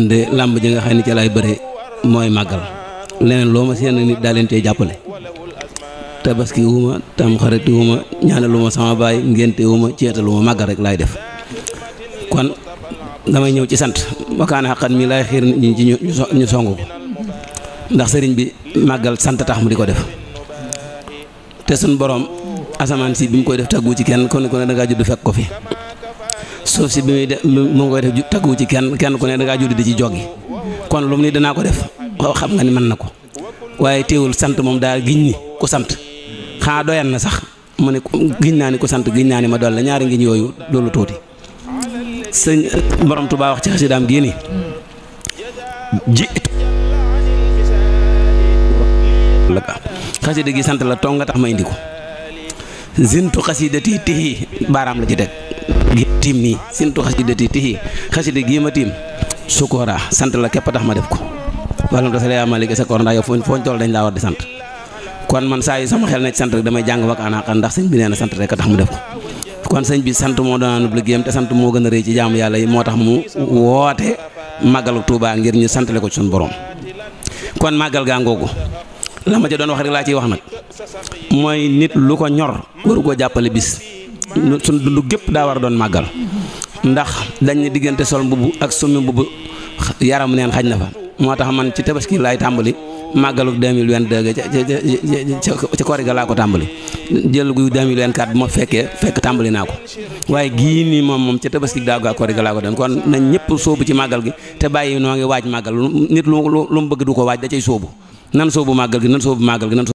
man de làmb ji nga xam ne ci laay bëre mooy màggal leneen loo ma seen nit daa leen cee jàppale tabaski wuma tam xarit wuma ñaanaluma sama baay ngénte wuma ceetaluma màggal rek laay def kon damay ñëw ci sant wakaana xaqan mi laay xiir nit ñi ci ñu songu ko ndax sëriñ bi màggal sant tax mu di ko def te suñ borom asamaan si bi mu koy def taggu ci kenn ku ne da ngaa judd fekk ko fi suuf si bi muy def mu ngi koy def taggu ci kenn ku ne da ngaa judd di ci joggi kon lu mu ni danaa ko def xam nga ni mën na ko waaye teewul sant moom daal giñ ni ku sant xanaa doyan na sax mu ne giñ naa ni ku sant giñ naa ni ma dool la ñaari ngiñ yooyu loolu tuuti sëñ borom Tuubaa wax ci xasidaam gii ni ji xasida gi sant la tong nga tax ma indi ko zintu xasidati tihi baaraam la ci teg gi tiim nii zintu xasidati tihi xasida gii ma tiim sukkoora sant la képp tax ma def ko wàllum tasale yaa maliki sa koor ndax yow fooñ toll dañ laa war di sant kon man saa yu sama xel na ci sant rek damay jàng wakaana xan ndax sëñ bi nee na sant rek a tax mu def ko kon sëñ bi sant moo doon liggéeyam te sant moo gën a rëy ci jaamu yàlla yi moo tax mu woote màggalu Tuubaa ngir ñu santale ko ci suñu borom kon màggal gaa ngoogu la ma ca doon wax rek laa ciy wax nag mooy nit lu ko ñor waru koo jàppale bis suñ dund gépp daa war a doon màggal ndax dañ ne diggante sol mbubb ak summi mbubb yaram neen xaj na fa moo tax man ci tabaski laay tàmbali màggalu 2022 ca koor ga laa ko tàmbali jël gu 2024 bu ma fekk tàmbali naa ko waaye gii nii moom ca tabaski daaw gaa koor ga laa ko doon kon nañ ñëpp sóobu ci màggal gi te bàyyi noo ngi waaj màggal nit lu mu bëgg du ko waaj da cay sóobu nan sóobu màggal gi nan sóobu màggal gi nan